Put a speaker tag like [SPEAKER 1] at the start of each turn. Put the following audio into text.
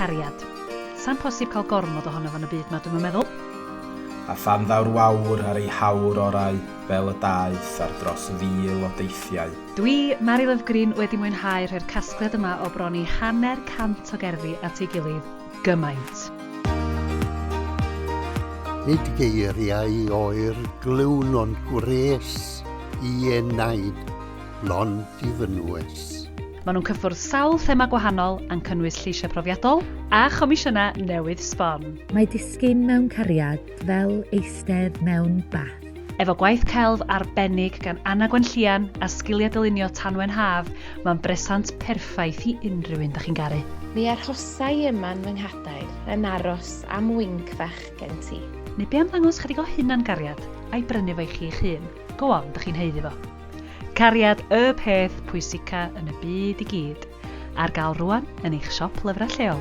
[SPEAKER 1] Cariad. Sa'm posib cael gormod ohono fo yn y byd 'ma dwi'm yn meddwl.
[SPEAKER 2] A phan ddaw'r wawr ar ei hawr orau fel y daeth ar dros fil o deithiau.
[SPEAKER 1] Dwi, Mari Lovgreen, wedi mwynhau rhoi'r casgliad yma o bron i hanner cant o gerddi at ei gilydd gymaint.
[SPEAKER 3] Nid geiriau oer glywn ond gwres i enaid lond i fynwes.
[SPEAKER 1] Maen nhw'n cyffwrdd sawl thema gwahanol a'n cynnwys lleisiau profiadol a chomisiynau newydd sbon.
[SPEAKER 4] Mae disgyn mewn cariad fel eistedd mewn bath.
[SPEAKER 1] Efo gwaith celf arbennig gan Anna Gwenllian a sgiliau dylunio Tanwen Haf, mae'n bresant perffaith i unrhyw un dach chi'n garu.
[SPEAKER 5] Mi arhosai yma'n fy nghadair yn aros am winc fach gen ti.
[SPEAKER 1] Neu be am ddangos chydig o hunan-gariad a'i brynu fo i chi'ch hun? Go on, dach chi'n haeddu fo. Cariad, y peth pwysica yn y byd i gyd. Ar gael rwan yn eich siop lyfrau lleol.